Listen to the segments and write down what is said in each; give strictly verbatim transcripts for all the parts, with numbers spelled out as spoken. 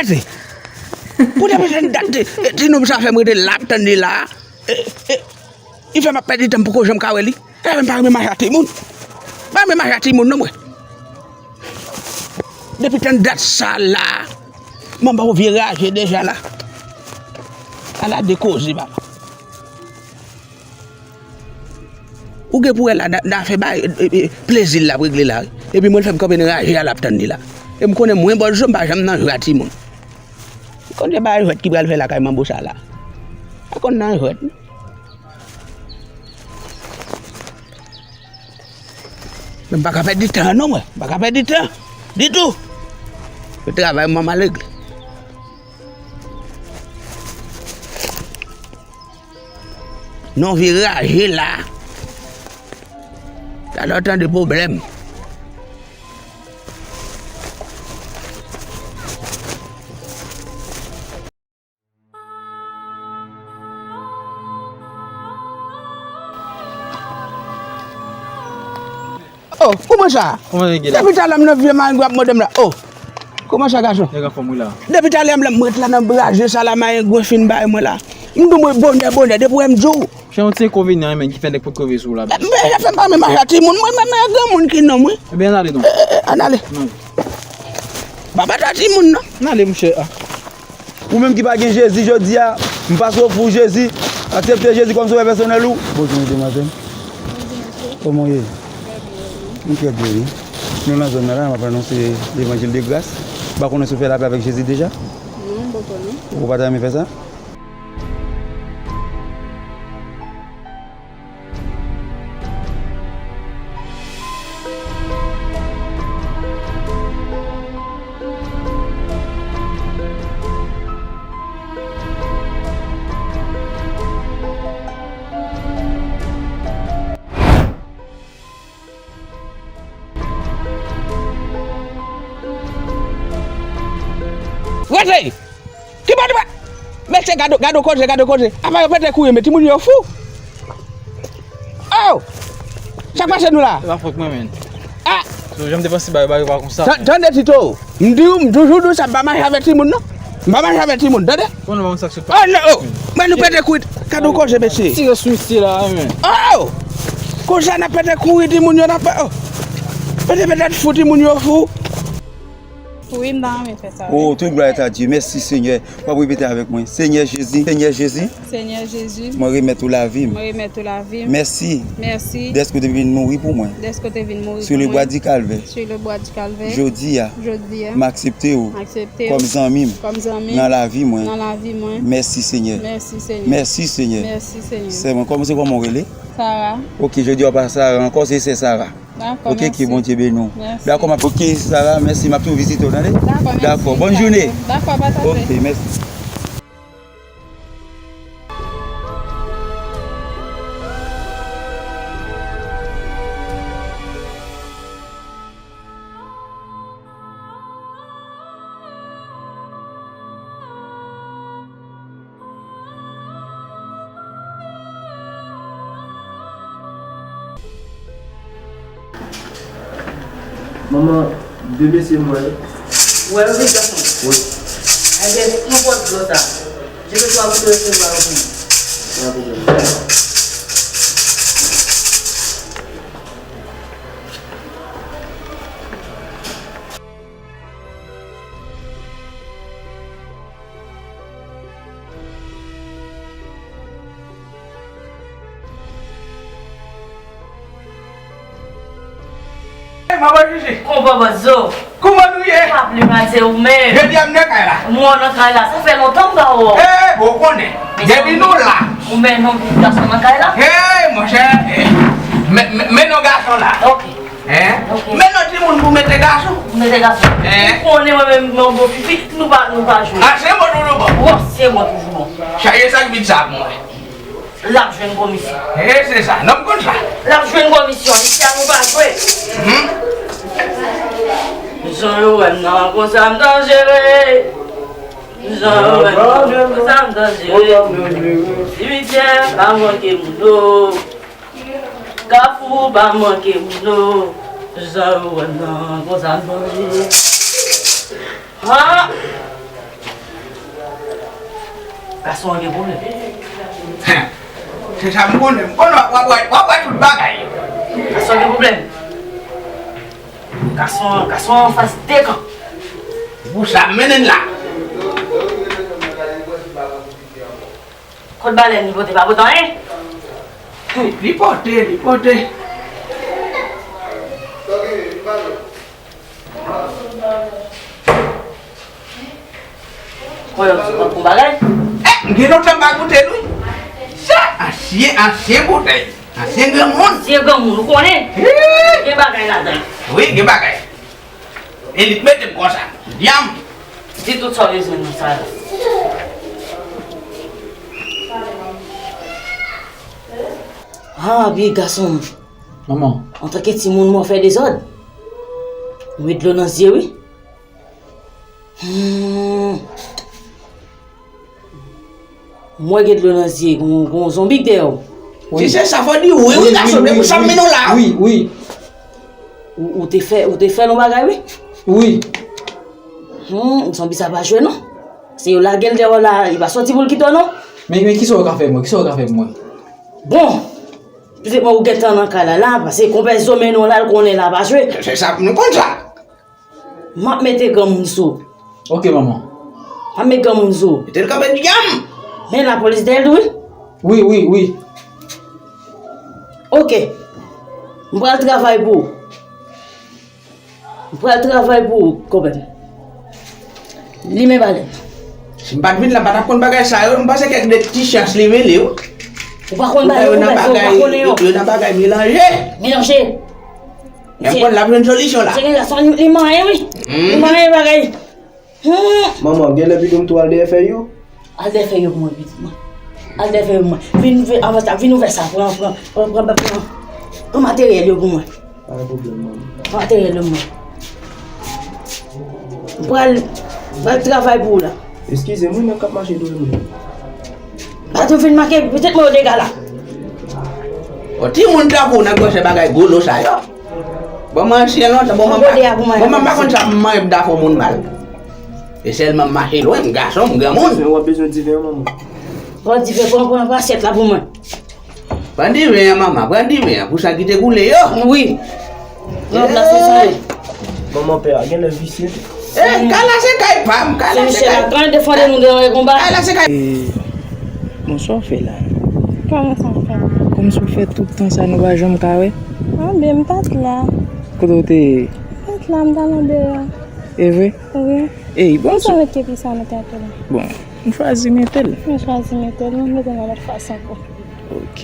Pou depi tann dat, ti, ti nonm sa fè m rete la ap tann li la. E, e, li fè m ap pèdi tan m poko janm ka wè li. E m pa renmen mache a timoun. M pa renmen mache a timoun non mwen. Depi tann dat sa la, manman ou vye raje deja la. Ala de koze papa. Ou gen pou wè la, nan afè bay, e, e, plezi l ap regle la, wi. Epi mwen fè m kanpe nan raje a l ap tann li la. E m konnen mwen bòz zo m pa janm nan jwe a timoun. M konnen bagay jwèt ki pral fè lakay manbo sa la. Pa konn nan jwèt non. Men m pa ka pèdi tan non mwen. M pa ka pèdi tan. Ditou. Se travay mwen m al regle. Non vye raje la. Talè w tande pwoblèm. Oh, kouman sa? Kouman nèg ye la? Depi talè m nan vye mayengwen ap mande m la. Oh, kouman sa gason? Nèg anfòm wi la. Depi talè m la m ret la nan raje sa la mayengwen fin bay mwen la. M di w mwen bonè bonè depi w wè m di w. Jan yon ti enkonvenyan wi menm ki fè nèg pot kreve sou w la. Men fè m pa menm mache a timoun mwen menm men granmoun ki nonm wi. Ebyen ann ale non. Eh, eh, ann ale. Ann ale. Pa bat a timoun non. Ann ale mouche a. Ou menm ki pa gen Jezi jodi a, m pase ofri w Jezi, aksepte Jezi kòm sovè pèsonèl ou. Bonjou medam, demwazèl. Bonjou mesye. Kòman w ye? Trè byen, e ou? M trè byen wi. Nou nan zòn nan la, m ap anonse levanjil de gras. M pa konnen si w fè lapè avèk Jezi deja. Non, m poko non. Ou pa ta renmen fè sa? Rete! Ki pa, ki pa? Mesye, gade, gade koze, gade koze. Apa yo pete kouri, men timoun yo fou. Oh! Sa k pase nou la? Se pa fòt mwen, menn. Ah! So, jan m te panse bagay, bagay pa konsa. Tan-, tande Tito, m di w, m toujou di w sa pa mache avèk timoun non. M pa mache avèk timoun, tande? Konnen pa konn sa k sot pase. Oh non, oh! Men nou pete kouri, gade koze, mesye. Tire sou misye la, menn. Oh! Konsa n ap pete kouri timoun yo, n ap, oh! Pete pete fou, timoun yo fou. Wi, m ta renmen fè sa, wi. Oh, tout gloire est à Dieu. Mèsi, Senyè. W ap repete avèk mwen. Senyè Jezi, Senyè Jezi. Senyè Jezi. Mwen remèt ou lavi m. Mwen remèt ou lavi m. Mèsi. Mèsi. Dèske w te vin mouri pou mwen. Dèske w te vin mouri pou mwen. Sur le bois du Calvaire. Sur le bois du Calvaire. Jodi a. Jodi a. M aksepte w. M aksepte w. Kòm zanmi m. Kòm zanmi m. Nan lavi mwen. Nan lavi mwen. Mèsi, Senyè. Mèsi, Senyè. Mèsi, Senyè. Mèsi, Senyè. Sè mwen, kòman se kòman w rele? Sara. Ok, jodi a w pa Sara ankò, se sè Sara. Dakò, mèsi. Ok, ke Bondye beni w. Mèsi. Dakò, m ap, ok, Sara, mèsi, m ap tou vizite w, tande? Dakò, mèsi. Dakò, bòn jounen. Dakò, pa ta fè. Ok, mèsi. Manman, de mesye m wè yo. Ou wè yo vin gason? Wi. Ebyen, nou pot dlo sa. Je veux pas vous recevoir au monde. Pa gen pwoblèm. Ey, manman Jiji. Konprann bòzo. Kouman nou ye? Pa pli mal se ou menm. Jodi a m nan kay la. Mwen nan kay la, sa fè lontan m pa wè w. Ey, bon, ou konnen. Depi nou la. Ou menm non, gason nan kay la. Ey, monchè, ey. Men, men, men non gason la. Ok. Hein? Ok. Men non timoun pou mete gason. Pou mete gason. Hein? Ou konnen mwen menm, mwen bon fifi, nou pa, nou pa jwe. Ansyen bon toujou bon. Wi, ansyen bon toujou bon. Chaje sa k vid sa pou mwen. L ap jwenn komisyon. Eh, se sa. Non, m konn sa. L ap jwenn komisyon. Isi a nou pa jwe. Mhm. Jan yo wè m nan, konsa m danjere. Jan yo wè m nan, konsa m danjere. Simityè pa manke moun, non. Kafou pa manke moun, non. Jan yo wè m nan, konsa m danjere. Ha! Gason an gen pwoblèm. Hen. Se sa m konnen. M konnen w ap, w ap, w ap, w ap wè tout bagay. Gason an gen pwoblèm. Gason an, gason an anfas de kan. Se pou sa m mennen l la. Kot balèn li pote pa pote anyen? Li pote, li pote. Mwen yon ti pran pou bagay. Eh, m gen lontan m pa goute l wi. Sa, ansyen, ansyen boutèy. Ansyen granmoun. Ansyen granmoun, ou konnen? Wi. Gen bagay ladan. Wi, gen bagay. E li k mete m konsa. Dyanm. Di tout sa w bezwen nan sa la. Ah, byen gason m. Manman. Antanke timoun mwen fè dezòd. Ou met dlo nan zye wi. Hmm. Mwen gen dlo nan zye, gon, gon zonbi k dèyè w. Wi. Si se sa fò di wi, wi, wi, gason, wi, se pou sa m mennen w la. Wi, wi. Ou, ou te fè, ou te fè yon bagay wi. Wi. Hmm, zonbi sa pa jwe non. Se yo lage l dèyè w la, li pa soti pou l kite w non. Men, men kisa w ka fè mwen? Kisa w ka fè mwen? Bon, pitit mwen ou gentan nan kay la, la, paske konpè zo mennen w la, l konnen la pa jwe. Se sa, nou konn sa. M ap mete granmoun sou ou. Ok, manman. M ap met granmoun sou ou. Mete l kanpe dyanm! Men lapolis dèyè l tou wi. Wi, wi, wi. Ok. M pral travay pou ou. M pral travay pou ou, konpè m. Limen balèn. Si m pa t vin la, m pa t ap konn bagay sa yo. M panse kèk de ti chans li rele yo. Ou pa konn bagay yo, ou pa konnen yo. Yo nan bagay melanje. Melanje. Men m konn l ap jwenn solisyon la. Se gen gason li, li manyen wi. Li manyen bagay. Hmm. Manman, genlè pito m tou al dèyè fèy yo. Al dèyè fèy yo pou mwen, pitit mwen. Al dèyè fèy yo pou mwen. Vin, vin, avan sa, vin ouvè sa. Pran, pran, pran, pran, pran. Pran materyèl yo pou mwen. Pa gen pwoblèm, manman. Pran materyèl yo pou mwen. M pral, pral travay pou ou la. Eskize m wi, men k ap mache dwe mwen. Pa tou vin make pitit mwen yo dega la. Bon, timoun tankou w nan gwosè bagay golo sa yo. Bon, mwen ansyen lontan, bon, mwen pa, bon, mwen pa konn sa, mwen pa konn dafò moun mal. E sèlman m mache lwen, m gason, m granmoun. Men w ap bezwen diven an, manman. Pran diven, pran, pran, pran asyèt la pou mwen. Pran diven an, manman, pran diven an, pou sa ki te koule yo. Wi. Pran plas li sale. Manman pè a genlè visye. Eh, kay la se kay pa m, kay la se kay. Se misye la, pran defande nou devan e konba. Kay la se kay. Eh, bonswa, w fè la? Kòman sa w fè? Kòmsi w fè tout tan sa nou pa janm ka wè? Anben, m pa t la. Kote w te ye? M pa t la, m t al andeyò. E vre? Wi. Ey, bon, sa mèt ke pi sa nou te apele. Bon, m chwazi mete l. M chwazi mete l, m mete l yon lòt fason ankò. Ok.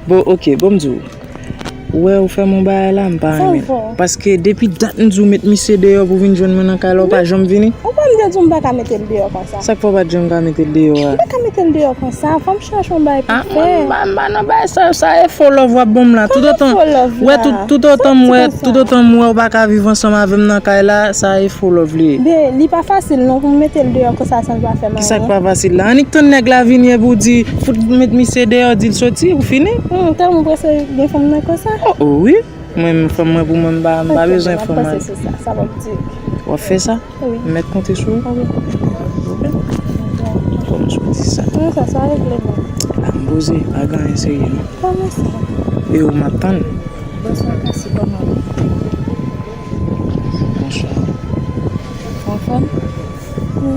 Bon, ok, bon, m di w. Ou wè, ou fè m yon bagay la, m pa renmen. Paske depi dat m di w met misye deyò pou vin jwenn mwen nan kay la, ou pa janm vini. Ou pa m te di w m pa ka mete l deyò konsa. Sa k fè w pa t janm ka mete l deyò a? M pa ka mete l deyò konsa. Fò m chèche yon bagay pou fè. Ah, mwen, m pa, m pa nan bagay sa yo, sa e fo love w ap ban m la. Toutotan, wè, tout, toutotan m wè, toutotan m wè ou pa ka viv ansanm avè m nan kay la, sa e fo love li ye. Ben, li pa fasil non pou m mete l deyò konsa san l pa fè m anyen. Kisa k pa fasil la? Annik tann nèg la vini epi w di, fout met misye deyò, di l soti, ou fini. Hmm, tèlman w prese gen fanm nan konsa? Oh, oh, wi. Mwen menm, fanm mwen pou mwen, m pa, m pa bezwen fanm mwen. Ok, m ap panse sou sa, sa w ap di. W ap fè sa? Wi. M mèt konte sou ou? Wi. Pa gen pwoblèm. Kòm si w di sa. Non, sa, sa regle non. La m poze, pa gen anyen serye non. Kòman sa? E ou m ap tann. Bonswa, Kasi, kòman w ye? Bonswa. Ou anfòm? Wi.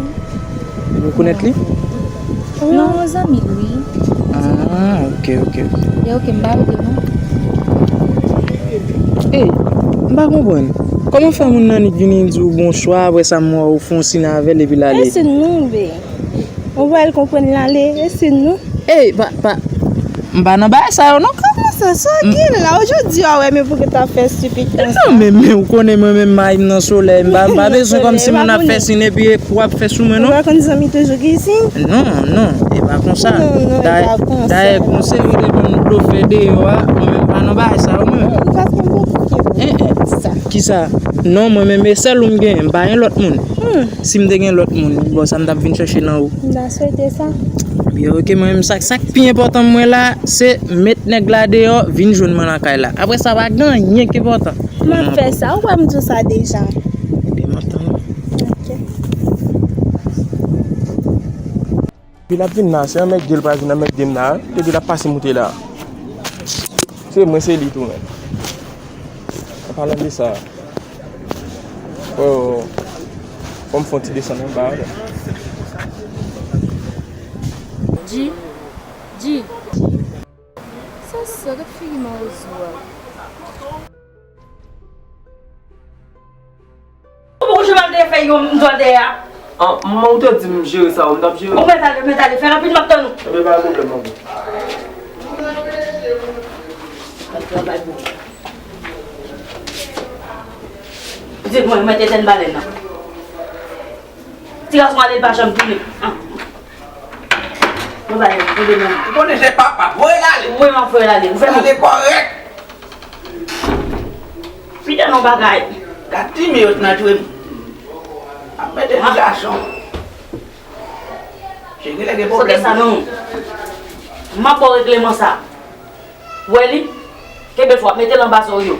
Ou rekonèt li? Non, yon zanmi l, wi. Ah, ok, ok, ok. E ok, m pa rete non. Ey, m pa konprann. Kòman fè moun nan annik vini di w bonswa, apre sa m wè w fè yon siy avè l epi l ale? E si nou, be. Ou wè l konprann l ale, e si nou? Ey, pa, pa, m pa nan bagay sa yo non. Kòman sa? Sa w gen la? Ou jodi a wè men pou ki ta fè stipid konsa? Non, men, men ou konnen mwen menm mayi m nan solèy, m pa, m pa bezwen kòmsi moun ap fè siy epi w ap fè sou mwen non. Ou pa konn zanmi toujou ki siy? Non, non, e pa konsa. Non, non, e pa konsa. Dayè, dayè, gon seri de moun dlo fè deyò a, mwen menm pa nan bagay sa yo mwen. Ou pa konn konplike. Eh, eh. Sa. Kisa? Non, mwen menm e sèl ou m genyen, m pa gen lòt moun. Hmm. Si m te gen lòt moun, bon, sa m t ap vin chèche nan ou. M ta swete sa. Byen, ok, mwen menm sa, sa k pi enpòtan mwen la, se met nèg la deyò, vin jwenn mwen nan kay la. Apre sa, pa gen anyen k enpòtan. M ap fè sa, ou wè m di w sa deja. Ebyen, m ap tann ou. Ok. L ap vin la, se anmède l pral vin anmède m la, depi l ap pase moute la. Se mwen, se li tou menm. An palan de sa, fò, fò m fè yon ti desann anba. G, G. Sa, sa, gad figi mawozo a. Ou poko janm al dèyè fèy yo, m di w al dèyè a. Ah, manman, ou te di m jere sa, ou m t ap jere. Ou mèt ale, mèt ale, fè rapid, m ap tann ou. Ebyen, pa gen pwoblèm, manman. Pitit mwen, mwen te tèn balèn nan. Ti gason ale, l pa janm tounen. Ah. Mwen pa janm tounen, non. Ou konnen se papa, voye l ale. Wi, m ap voye l ale. Ou fè ale kòrèk. Pita nan bagay. Gad ti miyot nan jwe m. Ap mete ti gason. Cheri, lè gen pwoblèm. Foke sa non. M ap ba w regleman sa. Wè li? Kenbe fò, mete l anba zòrye w.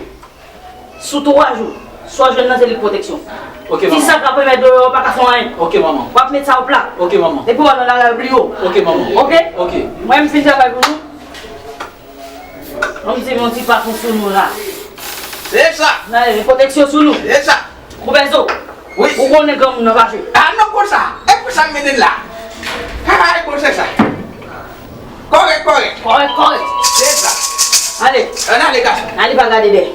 Sou twa jou, swa jwenn nan se li k pwoteksyon. Ok, manman. Ti sa k ap remèt dlo yo pa ka fè anyen. Ok, manman. W ap met sa o pla. Ok, manman. Epi w al nan lari pli wo. Ok, manman. Ok? Ok. Mwen, m fin travay pou nou. Ban m di yon ti pafon sou nou la. Se sa. Nan, pwoteksyon sou nou. Se sa. Koupè zo. Wi. Ou konnen granmoun nan pa jwe. Ah non, konsa. E pou sa m mennen la. Ha, ha, e bon, se sa. Kòrèk, kòrèk. Kòrèk, kòrèk. Se sa. Ale. Ann ale, gason. Ale pa gade dèyè.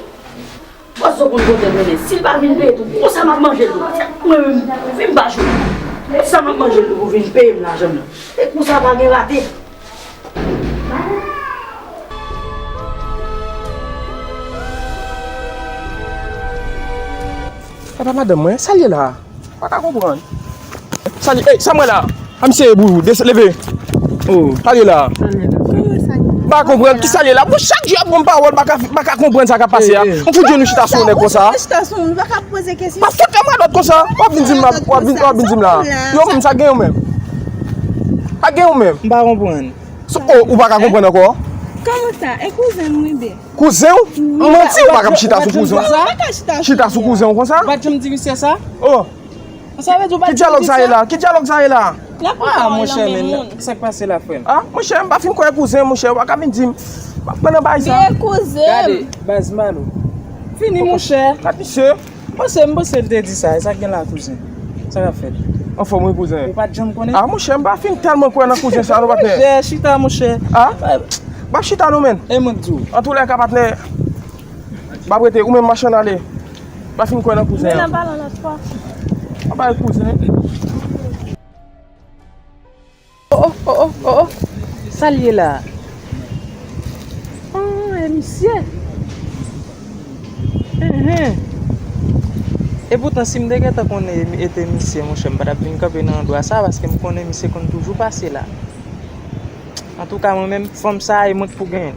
Bòs zo konn kote l mennen. Si l pa vin peye tou, konsa m ap manje l tou. Mwen menm, vin pa jwe. Konsa m ap manje l tou pou vin peye m lajan m nan. E konsa pa gen rate. Papa madanm mwen, sa l ye la? Pa ka konprann. Sa l ye, ey, sa m wè la? A misye bouyou, dese, leve. Oh. Sa l ye la? Pa konprann ki sa l ye la. Bon, chak jou y ap ban m pawòl, pa ka, pa ka konprann sa k ap pase a. Eh, eh. M fout jwenn nou chita sou yon nèg konsa. Chita sou moun, pa ka poze kesyon. Pa fout fè m radòt konsa. W ap vin di m, w ap vin, w ap vin di m la. Yo, menm sa gen yon menm. Pa gen yon menm. M pa konprann. So, oh, ou pa ka konprann ankò? Kòman sa? E kouzen m wi, be. Kouzen w? M manti, ou pa ka chita sou kouzen w. Chita sou kouzen w konsa? Ou pa t janm di misye sa? Oh. Sa vle di ou pa t janm di sa? Ki dyalòg sa ye la? Ki dyalòg sa ye la? Ah, monchè, men, sa k pase la, frè m? Ah, monchè, m pa fin kwè kouzen, monchè, ou pa ka vin di m. M ap pran nan bay sa. Byen, kouzen m. Gade, baz malo. Fini, monchè. Gad misye. M panse, m panse l te di sa. E sa k gen la, kouzen? Sa k ap fèt? Anfòm wi, kouzen. Ou pa t janm konnen? Ah, monchè, m pa fin tèlman kwè nan kouzen sa, non, patnè. Monchè, chita, monchè. Ah? M ap chita, non, menn. E mwen k di w. Antoulèka, patnè, m ap rete, ou menm machann ale. M pa fin kwè nan kouzen an. Men n ap pale yon lòt fwa. Mwen pa kouzen. Oh, oh, oh, oh, oh, oh. Sa l ye la? Ah, e misye. Enhen. E poutan, si m te gentan konnen e te misye, monchè, m pa t ap vin kanpe nan andwa sa, paske m konnen misye konn toujou pase la. Antouka, mwen menm, fanm sa, e mwen k pou genyen l.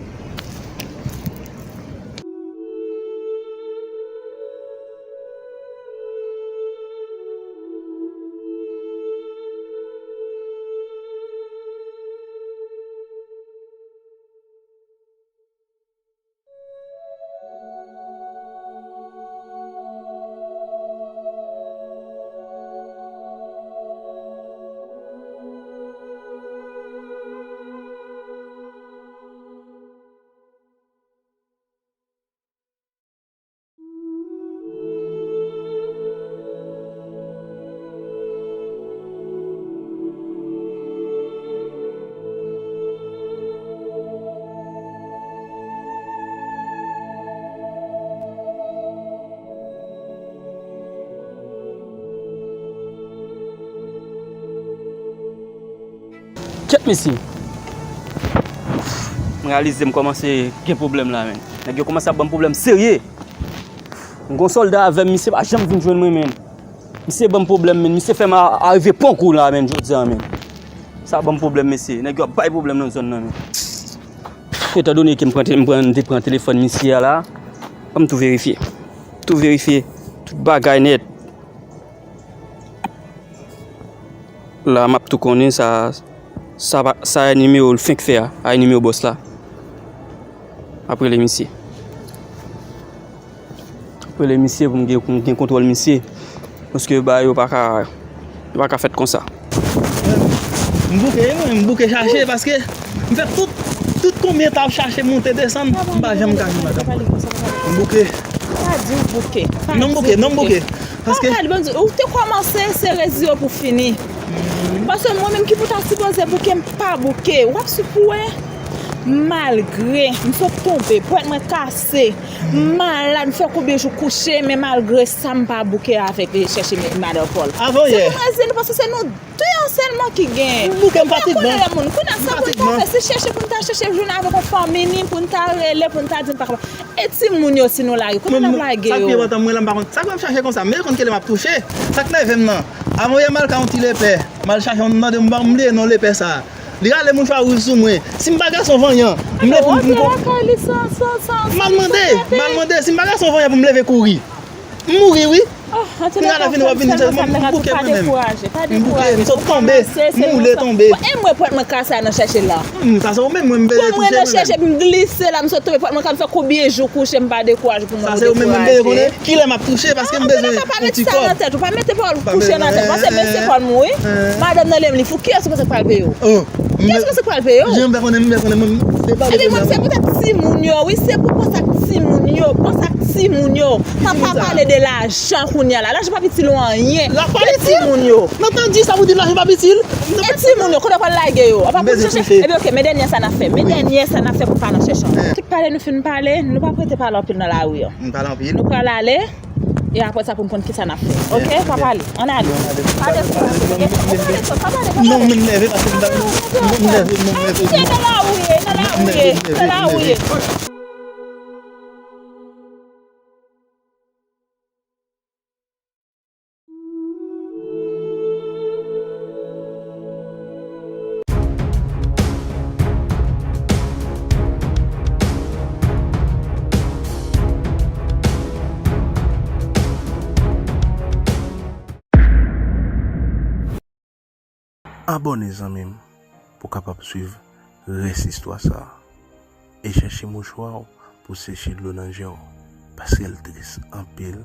Kèt mesye. M reyalize m kòmanse gen pwoblèm la, menn. Nèg yo kòmanse ap ban m pwoblèm serye. M gon sòlda avè m, misye pa janm vin jwenn mwen, menn. Misye ban m pwoblèm, menn. Misye fè m a, arive pran kou la, menn, jodi a, menn. Sa ban m pwoblèm, mesye. Nèg yo ap bay pwoblèm nan zòn nan, menn. Etandone ke m pran, m pran, m te pran telefòn misye a la, ban m tou verifye. Tou verifye. Tout bagay nèt. La, m ap tou konnen sa, sa pa, sa e nimewo l fenk fè a, a e nimewo bòs la. M ap rele misye. M ap rele misye pou m gen, pou m gen kontwòl misye. Paske bagay yo pa ka, yo pa ka fèt konsa. M bouke, wi, mwen, m bouke chache paske m fè tout, tout konbyen etap chache, monte, desann, m pa janm ka jwenn madanm mwen. M bouke. Pa di w bouke. Pa di w bouke. Non, m bouke, non, m bouke. Paske. Pa pale, bon, ou te kòmanse, se rezi yo pou fini. Paske mwen menm ki pou ta sipoze bouke, m pa bouke. W ap sou pou wè. Malgre m sot tonbe, pwèt mwen kase, m malad, m fè konbyen jou kouche, men malgre sa, m pa bouke avèk chèche madan Paul. Avan yè. Se pou mwen di nou, paske se nou de an sèlman ki gen. M bouke, m fatigman. Kounye a sa pou n ta fè, se chèche pou n ta chèche jwenn avèk yon fanmi ni, pou n ta rele, pou n ta di n pa kapab. E timoun yo, si nou lage, kote n ap lage yo? Sa k pi enpòtan, mwen la, m pa konn. Sa k fè m chache konsa? M konn kilè m ap touche. Sa k nève m nan. Avan yè, m al ka yon ti lepè. M al chache, m mande, m pa bliye non lepè sa. Li rale mouchwa wouj sou mwen. Si m pa gason vanyan, m vle pou m. Antre lakay li san, san, san, san. M al mande, m al mande. Si m pa gason vanyan pou m leve kouri. M mouri, wi. Kounye a la vini, w ap vin di m bouke mwen menm. M bouke, m sot tonbe, m woule tonbe. E mwen pwèt mwen kase a nan chèche la. Hmm, sa se ou menm, mwen m bezwen touche mwen menm. Mwen nan chèche, m glise la, m sot tonbe, pwèt mwen ka m fè konbyen jou kouche, m pa dekouraje pou mwen dekouraje. Sa se ou menm, mwen bezwen konnen kilè m ap touche, paske m bezwen yon ti kòb. Pa mete sa nan tèt ou, pa mete Paul kouche nan tèt ou, paske mesye Paul mouri, madanm nan li menm li fou, kiyès ou panse k pral peye w? Kiyès ou panse k pral peye w? Jan m fè konnen, m fè konnen, mwen m te pale de sa. Epi mwen se poutèt timoun yo, wi, se pou pran sa k timoun yo, pran sa k timoun yo. Pa, pa pale de lajan kounye a la. Lajan pa itil ou anyen. E timoun yo. Nan tan di sa pou di lajan pa itil. E timoun yo, kote w pral lage yo? Apa pou chèche. Epi oke, men dènye sa n ap fè. Men dènye sa n ap fè pou pa nan chèche. Tout pale nou fin pale, nou pa prete pale anpil nan lari an. Nou pral ale, e apre sa pou n konn kisa n ap fè. Oke, pa pale. Ann ale. Pa dekouraje. Pa pale twòp, pa pale, pa pale. Non, men m nève paske m ta. Non, non, non, non. Nan lari ou ye, nan lari ou ye, nan lari ou ye. Abòne zanmi m pou w kapab swiv rès istwa sa a. E chèche mouchwa w pou w seche dlo nan je w, paske l tris anpil.